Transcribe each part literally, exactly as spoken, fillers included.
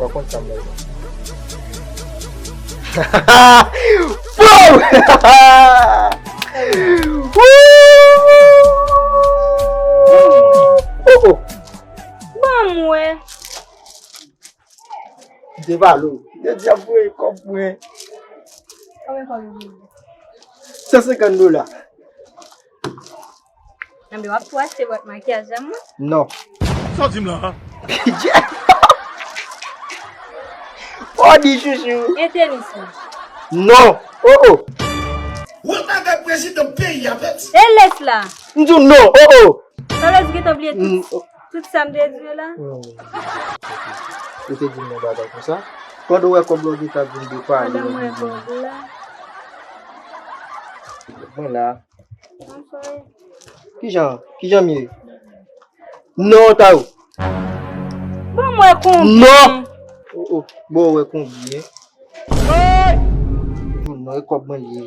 Ou konn sa m bezwen. Wow! Oh, oh. Ban mwen. Devalo. Yo di ap voye kòb mwen. Konbyen kòb yo voye? San senkant dola. Anben, w ap tou achte bwat makiyaj la, mwen? Non. Sa w di m la, a? Ou di chouchou. E tenis la? Non. Oh, oh. Ou bagay prezidan peyi a, peti. E lès la? M di w non. Oh, oh. Sa vle di w gentan bliye tout, mm, tout sa m te di w la? Mm. Ou te di m yon bagay konsa. Pandan w wè kòb la, w gentan vin de pale. Pandan m wè kòb la. Mwen la. Kijan, kijan m ye? Non, Tao. Bon, mwen konprann. Non. Oh, oh. Bon, wè konbyen. Hey! Non, e kòb mwen li ye.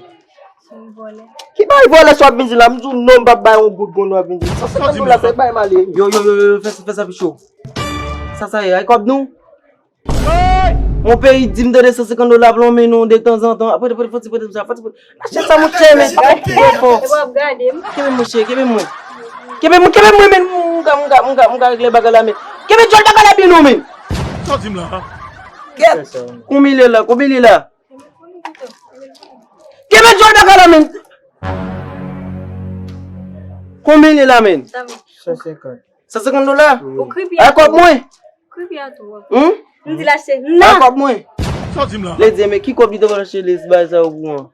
Se yon vòlè. Ki bay vòlè sa w ap vin di la? M di w non, m p ap bay yon goud pou w ap vin di. San senkant dola, se bay male. Yo, yo, yo, yo, fè, fè sa pi cho. Sa, sa ye, ay kòb nou? Yon peyi di m tande san senkant dola pou lonmen nou detanzantan. Apre, apre, fò ti prete m sa, fò ti prete. Mache sa, monchè, men. Kenbe mwen, kenbe mwen. Kenbe mwen, kenbe mwen, men. M ka, m ka, m ka, m ka regle bagay la, men. Kenbe djòl bagay la byen non, men. Sa w di m la, a? Kèt. Konbyen li la? Konbyen li la? Kenbe djòl bagay la, men. Konbyen li la, men? San senkant. San senkant dola? Wi. Ay kòb mwen. Kripi a twòp. Hmm? M di l achte nan. Ay kòb mwen. Sa w di m la? Lady, men ki kòb li te pral achte lès bagay sa yo pou an?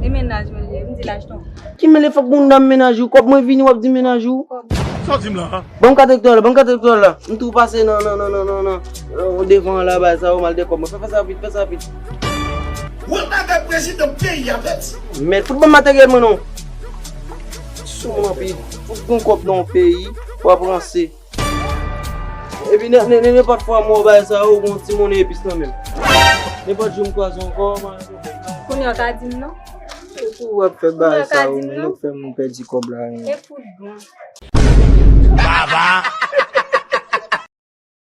E mennaj mwen li ye, m di l achte yon. Ki men le fòk moun nan mennaj ou? Kòb mwen vini, w ap di mennaj ou? Kòb. Sa w di m la? Ban m kat elektwal la, ban m kat elektwal la. M tou pase nan, nan, nan, nan, nan, nan, nan, devan an la, bagay sa yo, m al de kòb mwen. Fè, fè sa vit, fè sa vit. Wè bagay prezidan peyi a, peti. Men fout ban m materyèl mwen non. Sou mwen anpil. Fout gon kòb nan yon peyi, w ap ranse. Epi ne, ne, ne, nenpòt fwa m wè w bagay sa yo, ou gon ti monnen epis nan men m. Nenpòt jou m kwaze w ankò, mwen. Kounye a w ka di m non? Epi w ap fè bagay sa yo, men nou fè moun pèdi kòb la, hein. E fout bon. Baba.